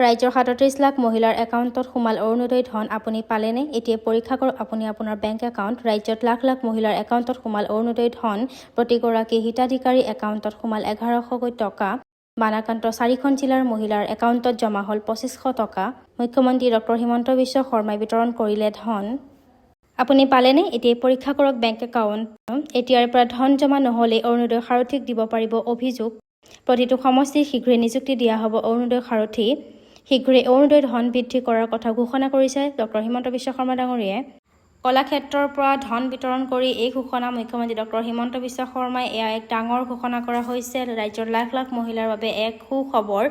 ৰাজ্যৰ 37 লাখ মহিলাৰ একাউণ্টত সোমাল অৰুণোদয় ধন। আপুনি পালেনে? এতিয়াই পৰীক্ষা কৰক আপুনি আপোনাৰ বেংক একাউণ্ট। ৰাজ্যত লাখ লাখ মহিলাৰ একাউণ্টত সোমাল অৰুণোদয় ধন। প্ৰতিগৰাকী হিতাধিকাৰীৰ একাউণ্টত সোমাল 1100কৈ টকা। বানাক্ৰান্ত চাৰিখন জিলাৰ মহিলাৰ একাউণ্টত জমা হ'ল 2500 টকা। মুখ্যমন্ত্ৰী ডক্টৰ হিমন্ত বিশ্ব শৰ্মাই বিতৰণ কৰিলে ধন। আপুনি পালেনে? এতিয়াই পৰীক্ষা কৰক বেংক একাউণ্ট। এতিয়াৰ পৰা ধন জমা নহ'লেই অৰুণোদয় সাৰথীক দিব পাৰিব অভিযোগ। প্ৰতিটো সমষ্টিত শীঘ্ৰেই নিযুক্তি দিয়া হ'ব অৰুণোদয় সাৰথী। শীঘ্ৰেই অৰুণোদয় ধন বৃদ্ধি কৰাৰ কথা ঘোষণা কৰিছে ডক্টৰ হিমন্ত বিশ্ব শৰ্মা ডাঙৰীয়াই। কলাক্ষেত্ৰৰ পৰা ধন বিতৰণ কৰি এই ঘোষণা মুখ্যমন্ত্ৰী ডক্টৰ হিমন্ত বিশ্ব শৰ্মাই। এয়া এক ডাঙৰ ঘোষণা কৰা হৈছে। ৰাজ্যৰ লাখ লাখ মহিলাৰ বাবে এক সুখবৰ।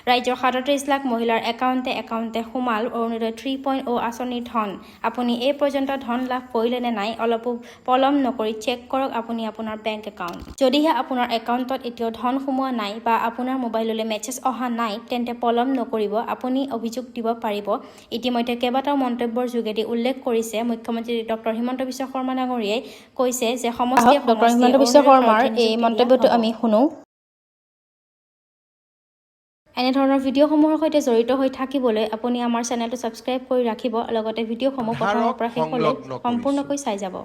ৰাজ্যৰ 37 লাখ মহিলাৰ একাউণ্টে একাউণ্টে সোমাল অৰুণোদয় 3.0 আঁচনিৰ ধন। আপুনি এই পৰ্যন্ত ধন লাভ কৰিলে নে নাই? অলপো পলম নকৰি চেক কৰক আপুনি আপোনাৰ বেংক একাউণ্ট। যদিহে আপোনাৰ একাউণ্টত এতিয়াও ধন সোমোৱা নাই বা আপোনাৰ মোবাইললৈ মেছেজ অহা নাই, তেন্তে পলম নকৰিব, আপুনি অভিযোগ দিব পাৰিব। ইতিমধ্যে কেইবাটাও মন্তব্যৰ যোগেদি উল্লেখ কৰিছে মুখ্যমন্ত্ৰী ডক্টৰ হিমন্ত বিশ্ব শৰ্মা ডাঙৰীয়াই। কৈছে যে সমষ্টিয়ে ডক্টৰ হিমন্ত বিশ্ব শৰ্মাৰ এই মন্তব্যটো আমি শুনো। এনেধৰণৰ ভিডিঅ'সমূহৰ সৈতে জড়িত হৈ থাকিবলৈ আপুনি আমাৰ চেনেলটো ছাবস্ক্ৰাইব কৰি ৰাখিব, লগতে ভিডিঅ'সমূহ প্ৰথমৰ পৰা শেষলৈ সংলগ্ন কৰিছোঁ। সম্পূৰ্ণকৈ চাই যাব।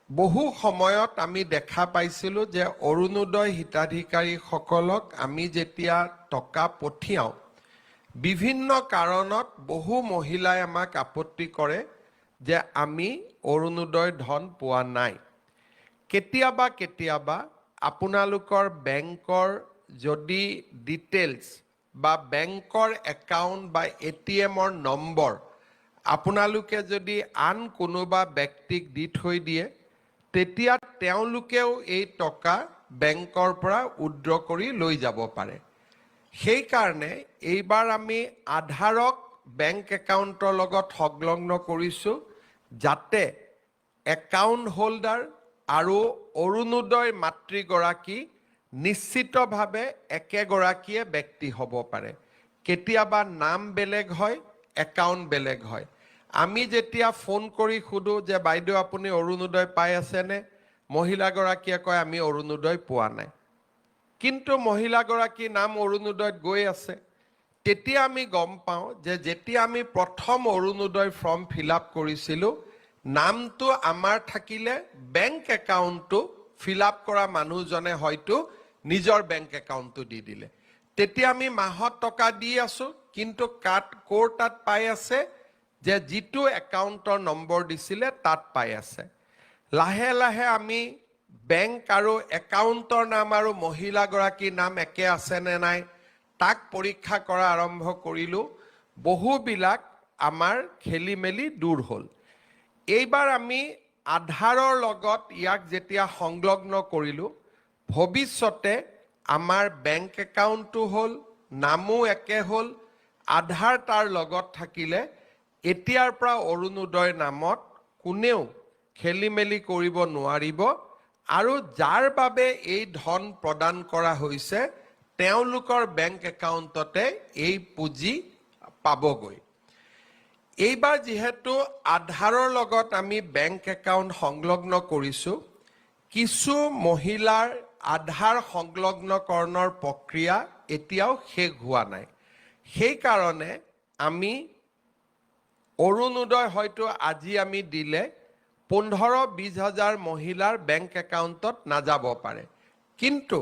বহু সময়ত আমি দেখা পাইছিলোঁ যে অৰুণোদয় হিতাধিকাৰীসকলক আমি যেতিয়া টকা পঠিয়াওঁ, বিভিন্ন কাৰণত বহু মহিলাই আমাক আপত্তি কৰে যে আমি অৰুণোদয় ধন পোৱা নাই। কেতিয়াবা কেতিয়াবা আপোনালোকৰ বেংকৰ যদি ডিটেইলছ বা বেংকৰ একাউণ্ট বা এটিএমৰ নম্বৰ আপোনালোকে যদি আন কোনোবা ব্যক্তিক দি থৈ দিয়ে, তেতিয়া তেওঁলোকেও এই টকা বেংকৰ পৰা উইড্ৰ কৰি লৈ যাব পাৰে। সেইকাৰণে এইবাৰ আমি আধাৰক বেংক একাউণ্টৰ লগত সংলগ্ন কৰিছোঁ, যাতে একাউণ্ট হোল্ডাৰ আৰু অৰুণোদয় মাতৃগৰাকী নিশ্চিতভাৱে একেগৰাকীয়ে ব্যক্তি হ'ব পাৰে। কেতিয়াবা নাম বেলেগ হয়, একাউণ্ট বেলেগ হয়। আমি যেতিয়া ফোন কৰি সোধোঁ যে বাইদেউ, আপুনি অৰুণোদয় পাই আছেনে? মহিলাগৰাকীয়ে কয়, আমি অৰুণোদয় পোৱা নাই। কিন্তু মহিলাগৰাকীৰ নাম অৰুণোদয়ত গৈ আছে। তেতিয়া আমি গম পাওঁ যে যেতিয়া আমি প্ৰথম অৰুণোদয় ফৰ্ম ফিল আপ কৰিছিলোঁ, নামটো আমাৰ থাকিলে, বেংক একাউণ্টটো ফিল আপ কৰা মানুহজনে হয়তো নিজৰ বেংক একাউণ্টটো দি দিলে। তেতিয়া আমি মাহত টকা দি আছো, কিন্তু কাত ক'ৰ তাত পাই আছে যে যিটো একাউণ্টৰ নম্বৰ দিছিলে তাত পাই আছে। লাহে লাহে আমি বেংক আৰু একাউণ্টৰ নাম আৰু মহিলাগৰাকীৰ নাম একে আছে নে নাই তাক পৰীক্ষা কৰা আৰম্ভ কৰিলোঁ। বহুবিলাক আমাৰ খেলি মেলি দূৰ হ'ল। এইবাৰ আমি আধাৰৰ লগত ইয়াক যেতিয়া সংলগ্ন কৰিলোঁ, ভৱিষ্যতে আমাৰ বেংক একাউণ্টটো হ'ল, নামো একে হ'ল, আধাৰ তাৰ লগত থাকিলে এতিয়াৰ পৰা অৰুণোদয় নামত কোনেও খেলি মেলি কৰিব নোৱাৰিব আৰু যাৰ বাবে এই ধন প্ৰদান কৰা হৈছে, তেওঁলোকৰ বেংক একাউণ্টতে এই পুঁজি পাবগৈ। এইবাৰ যিহেতু আধাৰৰ লগত আমি বেংক একাউণ্ট সংলগ্ন কৰিছোঁ, কিছু মহিলাৰ আধাৰ সংলগ্নকৰণৰ প্ৰক্ৰিয়া এতিয়াও শেষ হোৱা নাই। সেইকাৰণে আমি অৰুণোদয় হয়তো আজি আমি দিলে 15-20 হাজাৰ মহিলাৰ বেংক একাউণ্টত নাযাব পাৰে। কিন্তু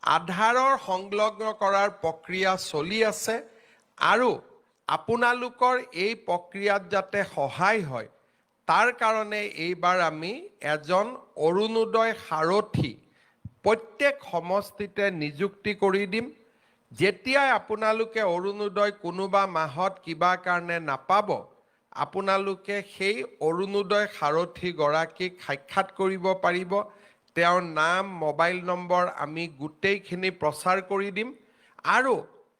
আধাৰৰ সংলগ্ন কৰাৰ প্ৰক্ৰিয়া চলি আছে আৰু আপোনালোকৰ এই প্ৰক্ৰিয়াত যাতে সহায় হয়, তাৰ কাৰণে এইবাৰ আমি এজন অৰুণোদয় সাৰথী প্ৰত্যেক সমষ্টিতে নিযুক্তি কৰি দিম। যেতিয়াই আপোনালোকে অৰুণোদয় কোনোবা মাহত কিবা কাৰণে নাপাব, আপোনালোকে সেই অৰুণোদয় সাৰথীগৰাকীক সাক্ষাৎ কৰিব পাৰিব। তেওঁৰ নাম, মোবাইল নম্বৰ আমি গোটেইখিনি প্ৰচাৰ কৰি দিম আৰু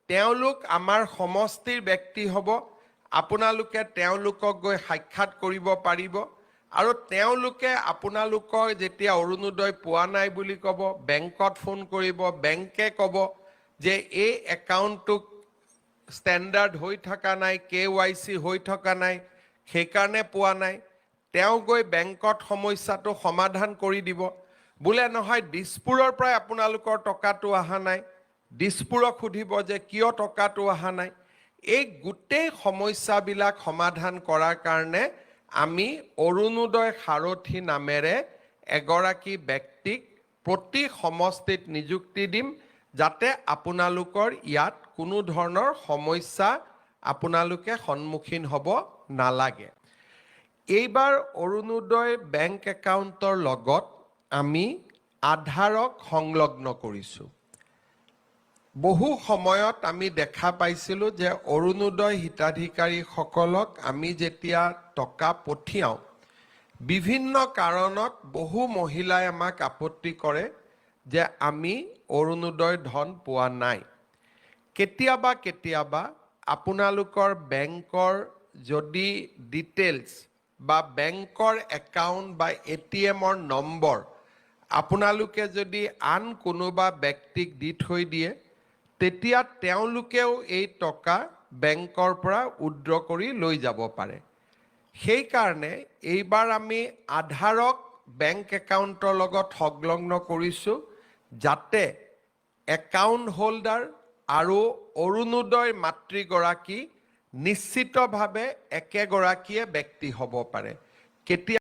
তেওঁলোক আমাৰ সমষ্টিৰ ব্যক্তি হ'ব। আপোনালোকে তেওঁলোকক গৈ সাক্ষাৎ কৰিব পাৰিব আৰু তেওঁলোকে আপোনালোকৰ যেতিয়া অৰুণোদয় পোৱা নাই বুলি ক'ব, বেংকত ফোন কৰিব, বেংকে ক'ব যে এই একাউণ্টটোক ষ্টেণ্ডাৰ্ড হৈ থকা নাই, কেৱাইচি হৈ থকা নাই, সেইকাৰণে পোৱা নাই। তেওঁ গৈ বেংকত সমস্যাটো সমাধান কৰি দিব। বোলে নহয়, দিছপুৰৰ পৰাই আপোনালোকৰ টকাটো অহা নাই, দিছপুৰক সুধিব যে কিয় টকাটো অহা নাই। এই গোটেই সমস্যাবিলাক সমাধান কৰাৰ কাৰণে আমি অৰুণোদয় সাৰথি নামেৰে এগৰাকী ব্যক্তিক প্ৰতি সমষ্টিত নিযুক্তি দিম, যাতে আপোনালোকৰ ইয়াত কোনো ধৰণৰ সমস্যা আপোনালোকে সন্মুখীন হ'ব নালাগে। এইবাৰ অৰুণোদয় বেংক একাউণ্টৰ লগত আমি আধাৰক সংলগ্ন কৰিছোঁ। বহু সময়ত আমি দেখা পাইছিলোঁ যে অৰুণোদয় হিতাধিকাৰীসকলক আমি যেতিয়া টকা পঠিয়াওঁ, বিভিন্ন কাৰণত বহু মহিলাই আমাক আপত্তি কৰে যে আমি অৰুণোদয় ধন পোৱা নাই। কেতিয়াবা কেতিয়াবা আপোনালোকৰ বেংকৰ যদি ডিটেইলছ বা বেংকৰ একাউণ্ট বা এটিএমৰ নম্বৰ আপোনালোকে যদি আন কোনোবা ব্যক্তিক দি থৈ দিয়ে, তেতিয়া তেওঁলোকেও এই টকা বেংকৰ পৰা উইড্ৰ কৰি লৈ যাব পাৰে। সেইকাৰণে এইবাৰ আমি আধাৰক বেংক একাউণ্টৰ লগত সংলগ্ন কৰিছোঁ, যাতে একাউণ্ট হোল্ডাৰ আৰু অৰুণোদয় মাতৃগৰাকী নিশ্চিতভাৱে একেগৰাকীয়ে ব্যক্তি হ'ব পাৰে। কেতিয়া